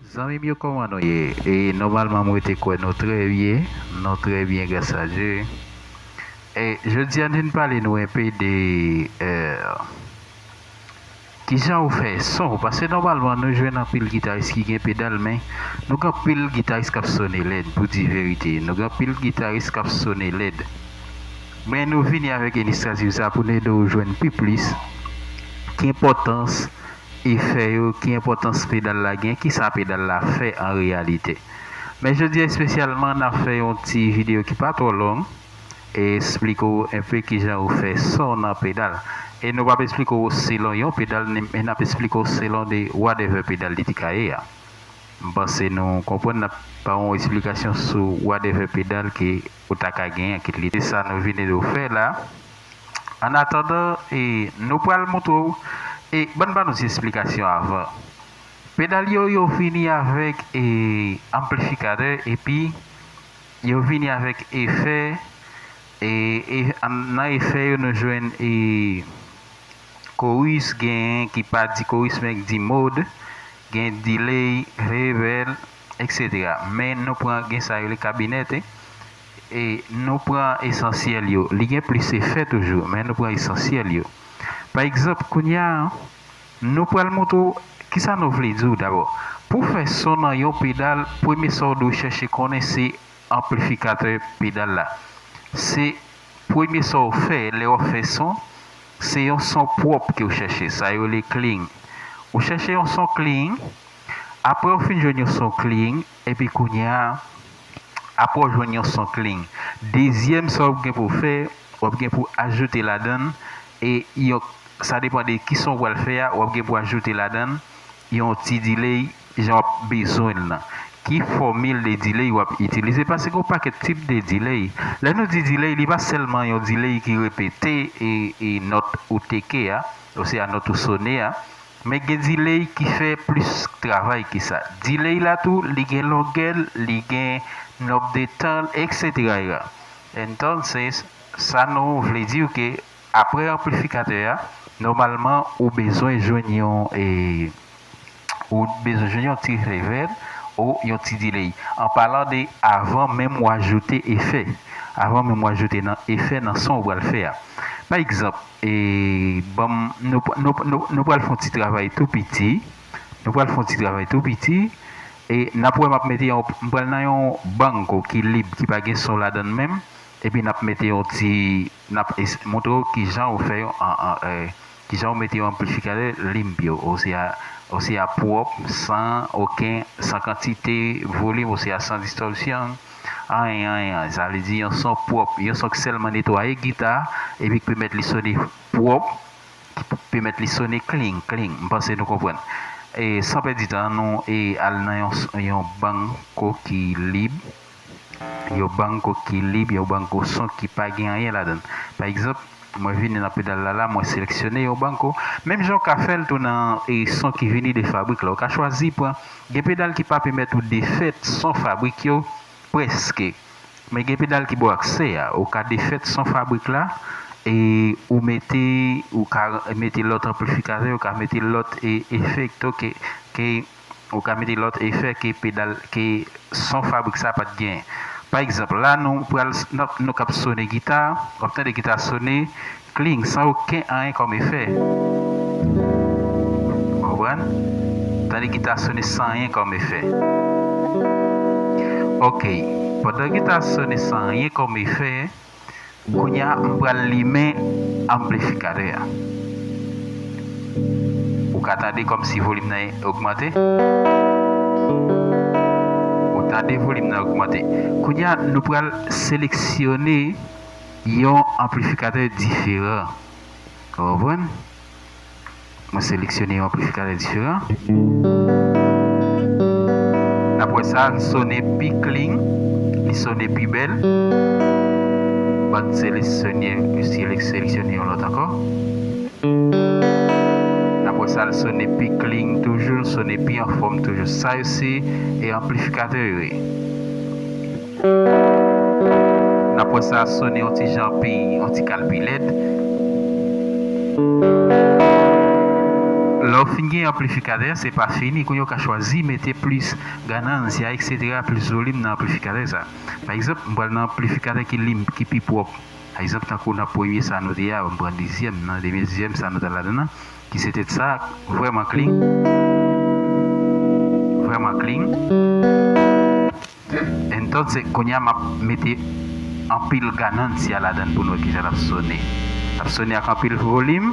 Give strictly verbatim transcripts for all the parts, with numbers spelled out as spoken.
Zanmi m yo, kòman nou ye? E nòmalman, mwen te kwè nou trè byen. Nou trè byen, gras a Dye. E jodi a, n vin pale nou enpe de, eh, kijan ou fè son. Paske nòmalman, nou jwenn anpil gitaris ki gen pedal, men nou gen anpil gitaris k ap sone lèd, pou di verite. Nou gen anpil gitaris k ap sone lèd. Men nou vini avèk inisyasyon sa pou n ede w jwenn pi plis ki enpòtans efè yo, ki enpòtans pedal la gen, kisa pedal la fè an reyalite. Men jodi a espesyalman, n ap fè yon ti videyo ki pa twò long, e esplike w enpe kijan ou fè son nan pedal. E nou p ap esplike w selon yon pedal, ni- men n ap esplike w selon de whatever pedal li te ka ye a. M panse nou konprann, n ap ba w yon esplikasyon sou whatever pedal ke ou ta ka genyen, kit li te sa nou vini de w fè la. Annatandan, e, nou pral montre w, e, ban n ba nou ti esplikasyon avan. Pedal yo, yo vini avèk, e, anplifikatè, epi yo vini avèk efè, e, e, an- nan efè yo, nou jwenn, e, chorus, gen ki pa di chorus, men di mode, gen delay, reverb, et cetera. Men nou pran, gen sa yo rele kabinèt, e, e nou pran esansyèl yo. Li gen plis efè toujou, men nou pran esansyèl yo. Pa egzanp, kounye a, nou pral montre w kisa nou vle di w dabò. Pou fè son nan yon pedal, premye sa w dwe chèche konnen se anplifikatè pedal la. Se premye sa w fè lè w ap fè son, se yon son pwòp ke w chèche. Sa yo rele clean. Ou chèche yon son clean, apre w fin jwenn yon son clean, epi kounye a, apre w jwenn yon son clean, dezyèm sa w gen pou w fè, w ap gen pou w ajoute ladan l, e yon, sa depann de ki son w pral fè a, w ap gen pou w ajoute ladan l yon ti delay, jan w ap bezwen l lan. Ki fòmil de delay w ap itilize? Paske gen yon pakèt tip de delay. Lè nou di delay, li pa sèlman yon delay ki repete e, e nòt ou teke a, oswa nòt ou sone a, men gen delay ki fè plis travay ke sa. Delay la tou, li gen longè l, li gen nonb de tan l, et cetera. Entonces, sa nou vle di w ke apre anplifikatè a, nòmalman, ou bezwen jwenn yon, e, ou bezwen jwenn yon ti reverb ou yon ti delay. An palan de avan menm w ajoute efè. Avan menm w ajoute nan efè nan son ou pral fè a. Pa egzanp, e, ban m, nou, nou, nou, nou pral fè yon ti travay tou piti. Nou pral fè yon ti travay tou piti. E n ap wè m ap mete yon, m pral nan yon banko ki lib, ki pa gen son ladan l menm. Epi n ap mete yon ti, n ap es- montre w kijan ou fè yon, an, an, eh, kijan ou mete yon anplifikatè limpio, oswa, oswa pwòp, san okenn, san kantite volim, oswa san distòsyon, anyen, anyen. Sa vle di yon son pwòp, yon son k sèlman netwaye gita, epi k pèmèt li sone pwòp, ki p- pèmèt li sone clean, clean. M panse nou konprann. E san pèdi tan, nou, e, al nan yon, s- yon banko ki lib. Yon banko ki lib, yon banko son ki pa gen anyen ladan l. Pa egzanp, mwen vini nan pedal la, la, mwen seleksyone yon banko. Menm jan w ka fè l tou nan, e, son ki vini de fabrik la, ou ka chwazi pran. Gen pedal ki pa pèmèt ou defèt son fabrik yo, prèske. Men gen pedal ki ba w aksè a. Ou ka defèt son fabrik la, e ou mete, ou ka mete lòt anplifikatè, ou ka mete lòt, e, efekto ke, ke ou ka mete lòt efè ke pedal, ke son fabrik sa pa t genyen. Pa egzanp, la nou pral, n ap, nou k ap sone gita, w ap tande gita sone clean, san okenn anyen kòm efè. Ou konprann? Tande gita sone san anyen kòm efè. Ok, pandan gita sone san anyen kòm efè, kounye a, m pral limen anplifikatè a. Ou ka tande kòmsi volim nan ogmante. Ou tande volim nan ogmante. Kounye a, nou pral seleksyone yon anplifikatè diferan. Ou konprann? Mwen seleksyone yon anplifikatè diferan. N ap wè sa, l sone pi clean, li sone pi bèl. Ban n seleksyone, selek- seleksyone yon lòt ankò. N ap wè sa, l sone pi clean toujou, l sone pi anfòm toujou. Sa yo se, e, anplifikatè yo ye. N ap wè sa sone yon ti jan pi, yon ti kal pi lèd. L Lè w fin gen anplifikatè, se pa fini. Kounye a w ka chwazi mete plis ganancia, et cetera, plis volim nan anplifikatè sa. Pa egzanp, m pral nan anplifikatè ki limp, ki pi pwòp. Pa egzanp, tankou nan premye sa nou te a, m pran dezyèm nan, dezyèm sa nou te ladan nan, ki se te sa, vrèman clean. Vrèman clean. Entonces, kounye a m ap mete anpil ganancia ladan l pou nou wè kijan l ap sone. L ap sone ak anpil volim.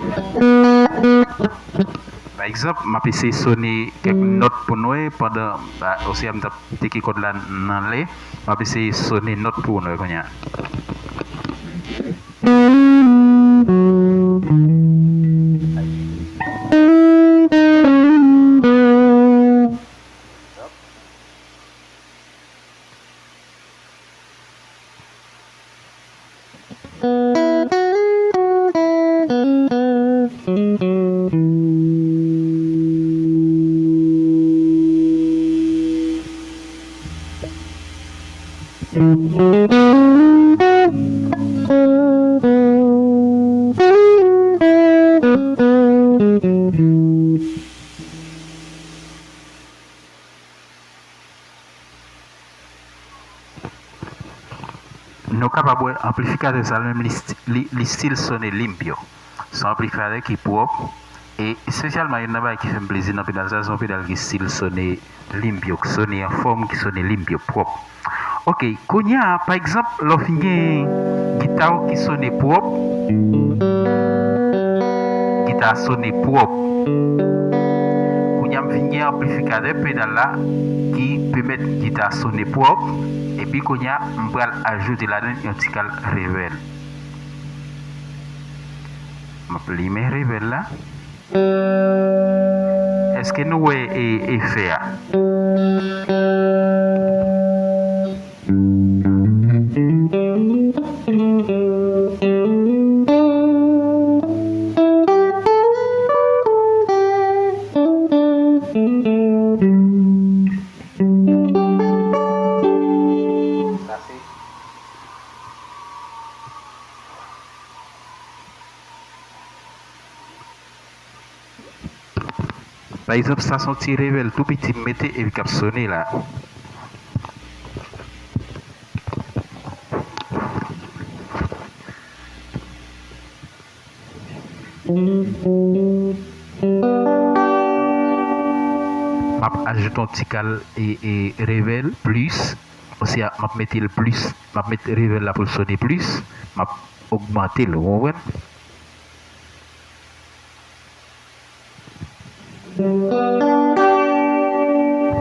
Pa egzanp, m ap eseye sone kèk nòt pou nou wè pandan, ba, osya m t ap teke kòd la nan lè. M ap eseye sone nòt pou nou wè kounye a. Nou kapab wè anplifikatè sa l menm li, sti- li, li still sone limpio. Se yon anplifikatè ki pwòp, e espesyalman youn nan bagay ki fè m plezi nan pedal sa, se yon pedal ki still sone limpio, ki sone anfòm, ki sone limpio, pwòp. Ok, kounye a, pa egzanp, lè w fin gen gita w ki sone pwòp, gita a sone pwòp. Kounye a, m fin gen anplifikatè pedal la ki pèmèt gita a sone pwòp. Epi kounye a, m pral ajoute ladan yon ti kal reverb. M ap limen reverb la. Èske nou wè e, efè a? Pa egzanp, sa se yon ti reverb tou piti m mete epi k ap sone la. M ap ajoute yon ti kal e, e reverb plis, osya m ap mete l plis, m ap mete reverb la pou l sone plis, m ap ogmante l, ou konprann?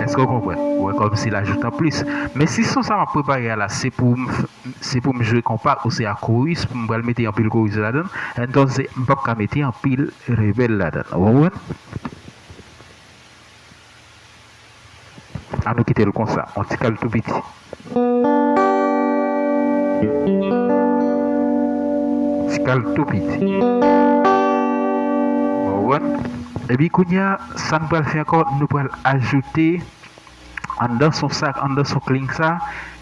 Èske w konprann? Ou wè kòmsi l ajoute anplis. Men si son sa m ap prepare a la, se pou m f- se pou m jwe konpa oswa koris, pou m pral mete anpil koris ladan l, entonces m p ap ka mete anpil reverb ladan l. Ou konprann? An nou kite l konsa, yon ti kal tou piti. Ti kal tou piti. Ou konprann? Epi kounye a, sa n pral fè ankò, nou pral ajoute anndan son sa, anndan son clean sa,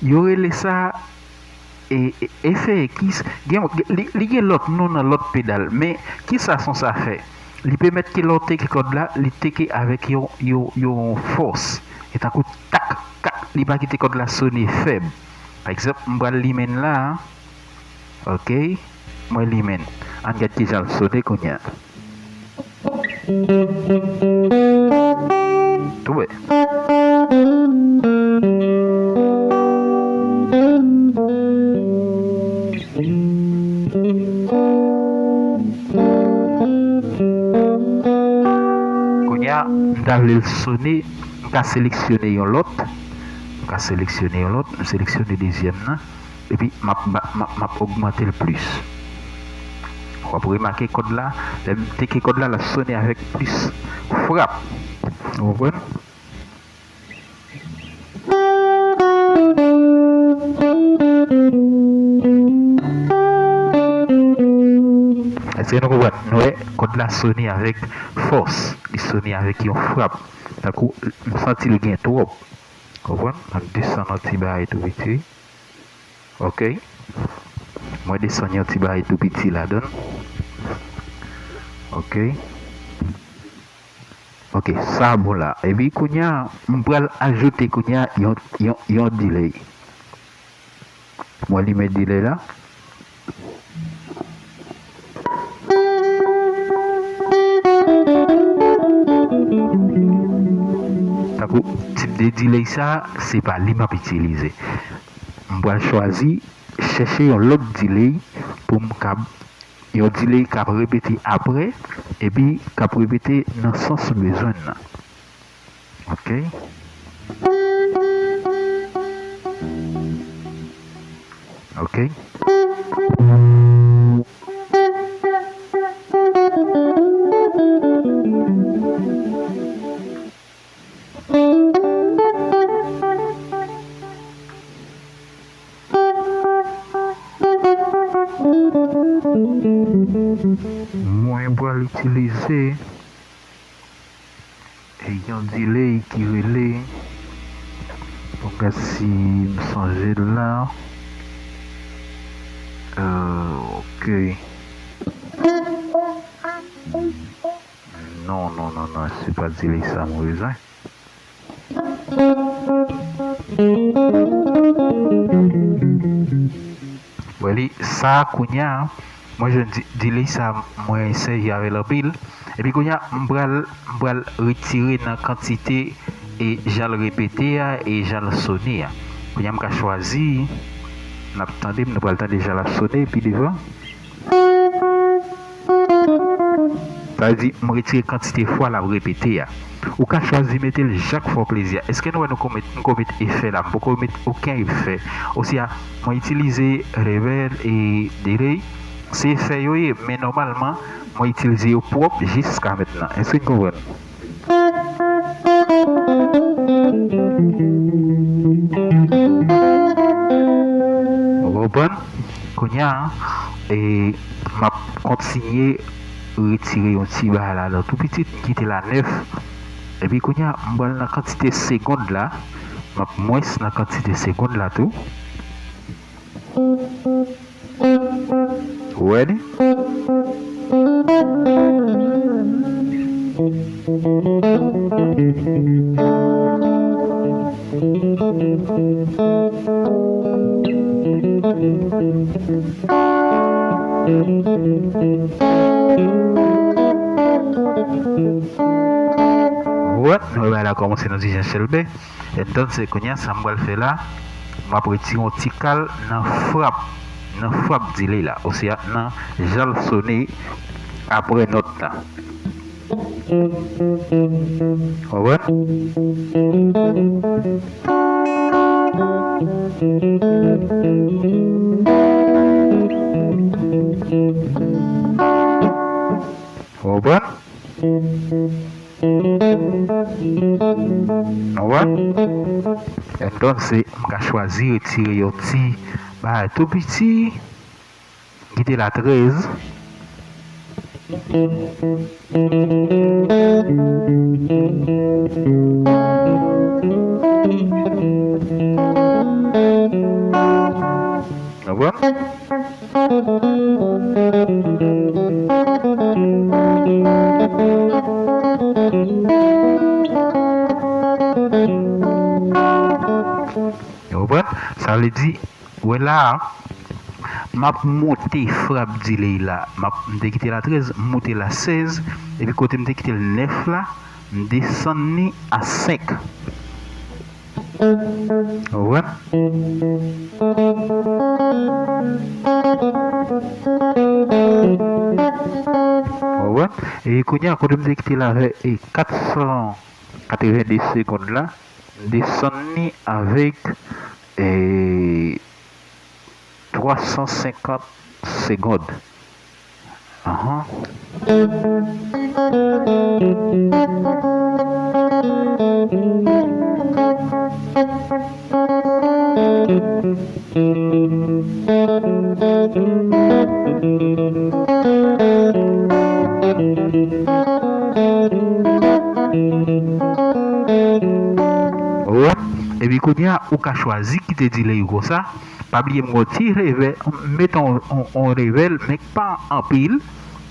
yo rele sa e, e, efè ekis. Gen, li, li gen lòt non nan lòt pedal, men kisa son sa fè? Li pèmèt ke lè w teke kòd la, li teke avèk yon, yon, yon fòs. E tankou tak, tak, li pa kite kòd la sone fèb. Pa egzanp, m pral limen l la, ok? Mwen limen l. Ann gad kijan l sone kounye a. Tou wè. Kounye a, m ta vle l sone, m ka seleksyone yon lòt. M ka seleksyone yon lòt, m seleksyone dezyèm nan. Epi m ap ba- m ap, m ap ogmante l plis. W ap remake kòd la, lè m teke kòd la, l ap sone avèk plis frap. Ou konprann? Èske nou konprann? Nou wè kòd la sone avèk fòs. Li sone avèk yon frap. Tankou m santi l gen twòp. Konprann? M ap desann yon ti bagay tou piti. Ok. Mwen desann yon ti bagay tou piti ladan l. Ok. Ok, sa bon la. Epi kounye a, m pral ajoute kounye a yon, yon, yon delay. Mwen limen delay la. Tankou tip de delay sa, se pa li m ap itilize. M pral chwazi chèche yon lòt delay pou m kab, yon delay k ap repete apre, epi k ap repete nan sans m bezwen l nan. Ok. Ok. Mwen pral itilize yon delay ki rele, pou m gad si m sonje l la. Euh, ok. Non, non, non, non, se pa delay sa mwen bezwen. Wè li, sa kounye a, mwen jwenn di- delay sa mwen sèvi avè l anpil. Epi kounye a, m pral, m pral retire nan kantite e jan l repete a e jan l sone a. Kounye a, m ka chwazi, n ap tande, nou pral tande jan l ap sone pi devan. Sa vle di, m retire kantite fwa l ap repete a. Ou ka chwazi mete l jan k fè w plezi a. Èske nou wè nou ko met, m ko met efè la? M poko met okenn efè. Osya, mwen itilize reverb e delay. Se efè yo ye, men nòmalman, mwen itilize yo pwòp jiska mentnan. Èske n konprann? Ou konprann? Kounye a, e, m ap kontinye retire yon ti bagay ladan tou pitit, m kite l a nèf. Epi kounye a, m pral nan kantite segond la, m ap mwens nan kantite segond la tou. Ou wè li? Ou wè, nou wè bagay la kòmanse nan ti jan chèlbè. Entonces, kounye a, sa m pral fè la, m ap retire yon ti kal nan frap, nan frap delay la, osya nan jan l sone apre nòt la. Konprann? Konprann? Ou wè? Entonces, m ka chwazi retire yon ti bagay tou piti, kite l a trèz. Ou wè? Ou konprann? Sa vle di, wè la a, m ap monte frap delay la. M ap, m te kite l a trèz, m monte l a sèz, epi kote m te kite l nèf la, m desann li a senk. Ou konprann? Ou konprann? E kounye a, kote m te kite l avè, e, kat san katrevende segond la, m desann li avèk, e, twa san senkant segond. Ahan. Epi kounye a, ou ka chwazi kite delay ou konsa. Pa bliye m gon ti revè, m met on, on, on revè, men pa anpil.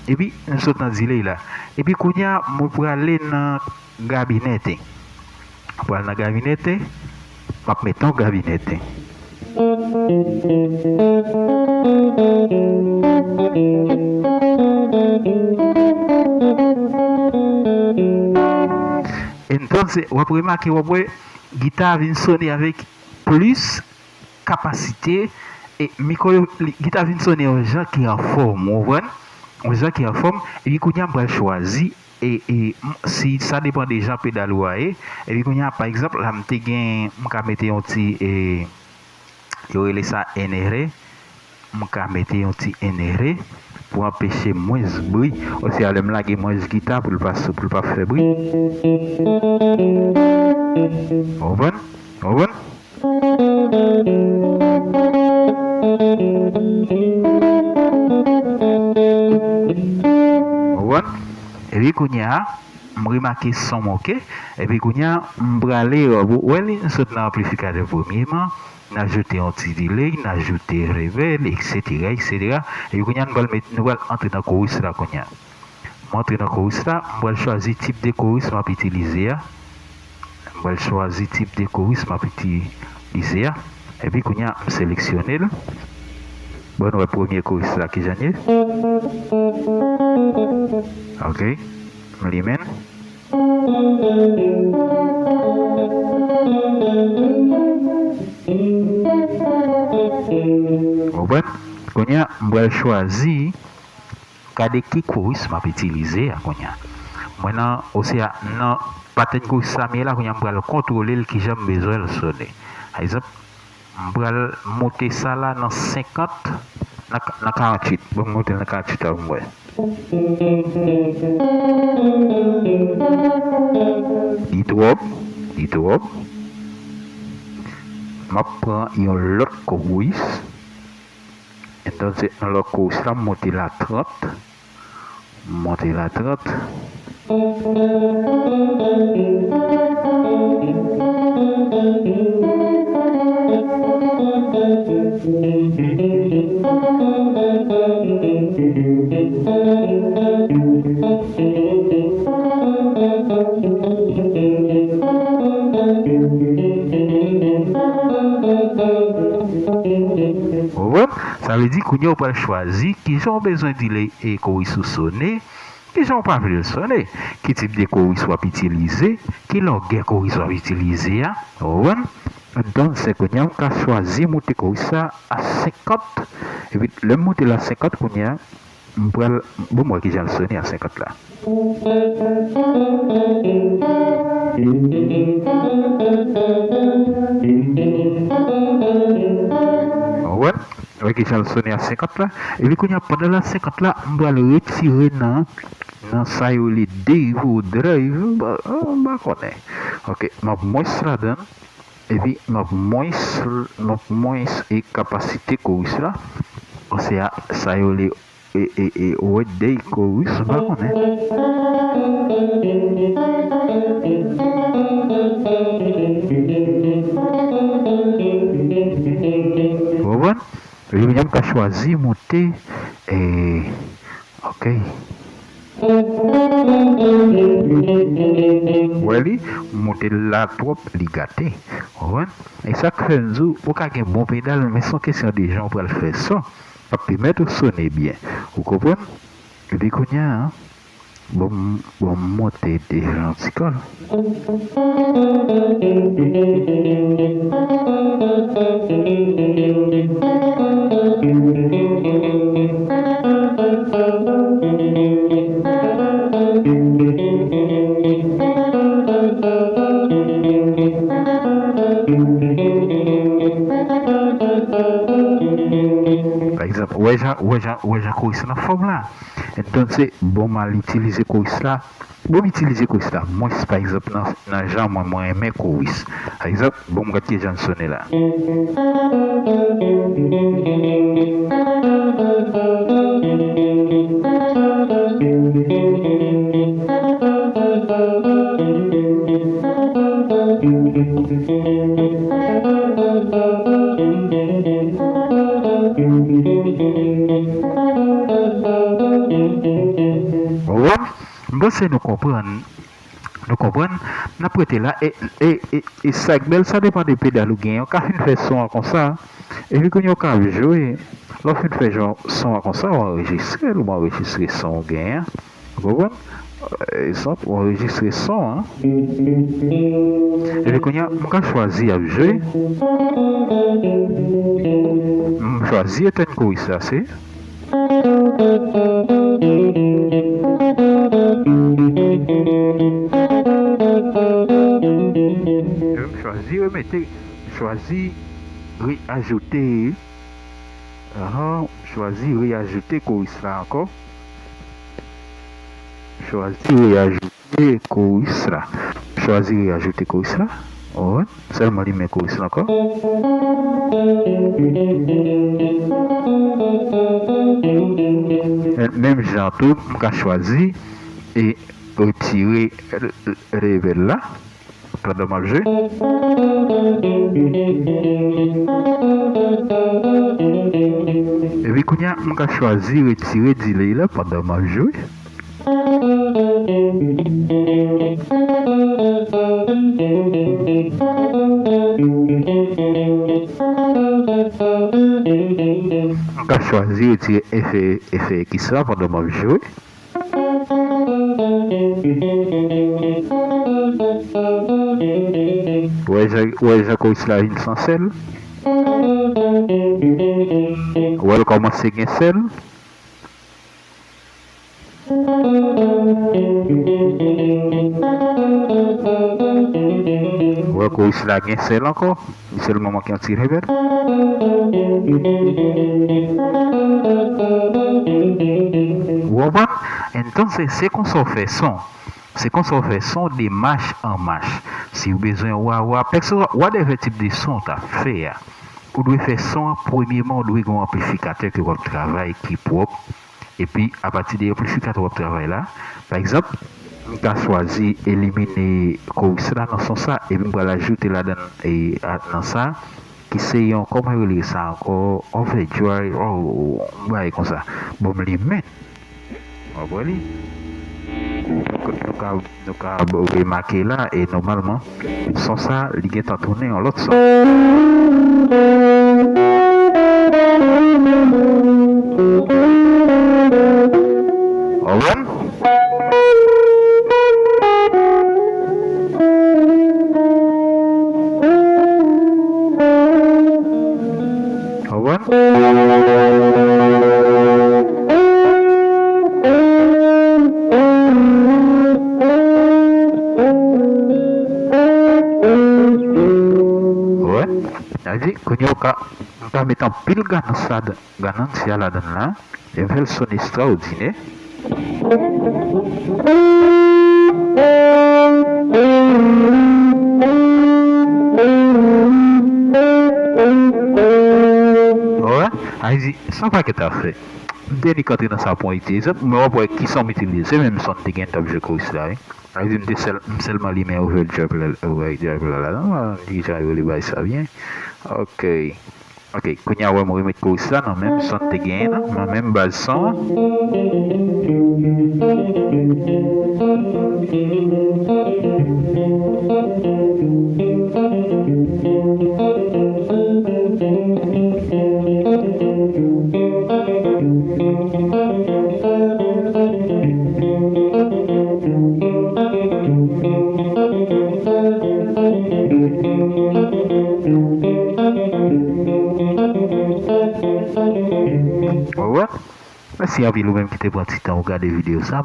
Epi, m sot nan delay la. Epi kounye a, mwen prale nan gabinete. Mwen pral nan gabinete, m ap mete yon gabinete. Entonces, w ap remake, w ap wè, gita a vin sone avèk plis kapasite, e mikwo yo, li, gita vin sone yon jan ki anfòm, ou konprann? Yon jan ki anfòm, epi kounye a m pral chwazi, e, e, m, si sa depann de jan pedal ou a ye, epi kounye a, pa egzanp, la m te gen, m ka mete yon ti, e, yo rele sa enere, m ka mete yon ti enere pou anpeche mwens bri, oswa lè m lage mwens gita pou l pa, pou l pa fè bri. Ou konprann? Ou konprann? Ou konprann? Epi kounye a, m remake son m oke. Epi kounye a, m prale, ou wè li, m sot nan anplifikatè premyèman, n ajoute yon ti delay, n ajoute reverb, etsetera, etsetera. Epi kounye a, nou pral met, nou pral antre nan chorus la kounye a. M antre nan chorus la, m pral chwazi tip de chorus m ap itilize a. M pral chwazi tip de chorus m ap itilize a. Epi kounye a, m seleksyone l. Bon, nou wè premye chorus la kijan l ye. Ok. M limen l. Ou konprann? Kounye a, m pral chwazi, gade ki chorus m ap itilize a kounye a. Mwen nan, oswa nan patèn chorus sa m ye la, kounye a, m pral kontwole l kijan m bezwen l sone. Pa egzanp, m pral moute sa la nan senkant, nan, nan karanntuit. Bon, m moute l nan karanntuit la pou m wè. Li twòp, li twòp. M ap pran yon lòt chorus. Entonces, yon lòt chorus la, m moute l a trant. M moute l a trant. Ou konprann? Sa vle di, kounye a ou pral chwazi kijan w bezwen delay e chorus ou sone, kijan w pa vle l sone, ki tip de chorus w ap itilize, ki longè chorus w ap itilize a, ou konprann? Entonces, kounye a, m ka chwazi moute chorus sa a senkant, epi lè m moute l a senkant, kounye a, m pral, bon, m wè kijan l sone a senkant la. Ou konprann? Wè kijan l sone a senkant la. Epi kounye a, pandan l a senkant la, m pral retire nan, nan sa yo rele dave ou drive, m pa, m pa konnen. Ok, m ap mwens ladan l. Epi m ap mwens, m ap mwens e kapasite chorus la. Osea sa yo rele e, e, e, word day chorus, m pa konnen. Ou konprann? Epi kounye a m ka chwazi moute, e, ok. Wè li, m moute l la twòp, li gate. Ou konprann? E sa k fè m di w, ou ka gen bon pedal, men se yon kesyon de jan w pral fè son. Ap pèmèt ou sone byen. Ou konprann? Epi kounye a, bon, m, bon, m monte deja yon ti kòl. Pa egzanp, ou wè jan, ou wè jan, ou wè jan koris lan fòm la. Entonces, bon, m al itilize koris la. Bon, m itilize koris la. Mwen, pa egzanp, nan, nan jan mwen, mwen renmen koris. Pa egzanp, bon, m gad ki jan l sone la. Panse nou konprann. Nou konprann? N ap rete la. E, e, e, e sa k bèl, sa depann de pedal ou genyen. Ou ka fin fè son an konsa. Epi kounye a ou ka ap jwe. Lè w fin fè jan, son an konsa, ou anrejistre l, ou anrejistre son ou genyen an. Ou konprann? Egzanp, ou anrejistre son an. Epi kounye a, m ka chwazi ap jwe. M chwazi etenn koris la, se. Epi m chwazi remete, m chwazi reajoute. Ahan, m chwazi reajoute koris la ankò. M chwazi reajoute koris la. M chwazi reajoute koris la. Ou wè? Sèlman limen koris la ankò. Menm jan tou, m ka chwazi e retire level la pandan m ap jwe. Epi kounye a, m ka chwazi retire delay la pandan m ap jwe. M ka chwazi retire efè, efè ekis la pandan m ap jwe. Ou wè jan, ou wè jan koris la vin san sèl? Ou wè l kòmanse gen sèl? Ou wè koris la gen sèl ankò. Li sèlman manke yon ti level. Ou konprann? Entonces, se konsa w fè son. Se konsa w fè son de mach an mach. Si w bezwen wah-wah, kèlkeswa, whatever tip de son w ta fè a, ou dwe fè son an, premyeman, ou dwe gen yon anplifikatè ke w ap travay ki pwòp. Epi, apati de anplifikatè w ap travay la, pa egzanp, m ka chwazi elimine koris la nan son sa, epi m pral ajoute ladan l, e, a, nan sa, ki se yon, kòman yo rele sa ankò, overdrive, oh, yon bagay konsa. Bon, m limen. W ap wè li. Nou ka, nou ka, nou ka remake la, e nòmalman, son sa, li gentan tounen yon lòt son. Ou konprann? Ou konprann? Ou wè? Sa vle di, kounye a ou ka, ou ka met anpil ganans ladan, ganans ya ladan la. E m fè l sonn estrawòdinè. Wè, a di, sa pakèt afè. M te nik antre nan sa pou yon iti egzanp, men w ap wè ki son m itilize, se menm son m te gen t ap jwe koris la, wi. A di, m te sèl, m sèlman limen overdrive la, overdrive la, la, non, m pa konn ki jan yo rele bagay sa byen. Ok. Ok, kounye a wè m remèt koris la nan menm son te genyen nan, nan menm baz son an. Wè, mèsi anpil ou menm ki te pran ti tan ou gade videyo sa.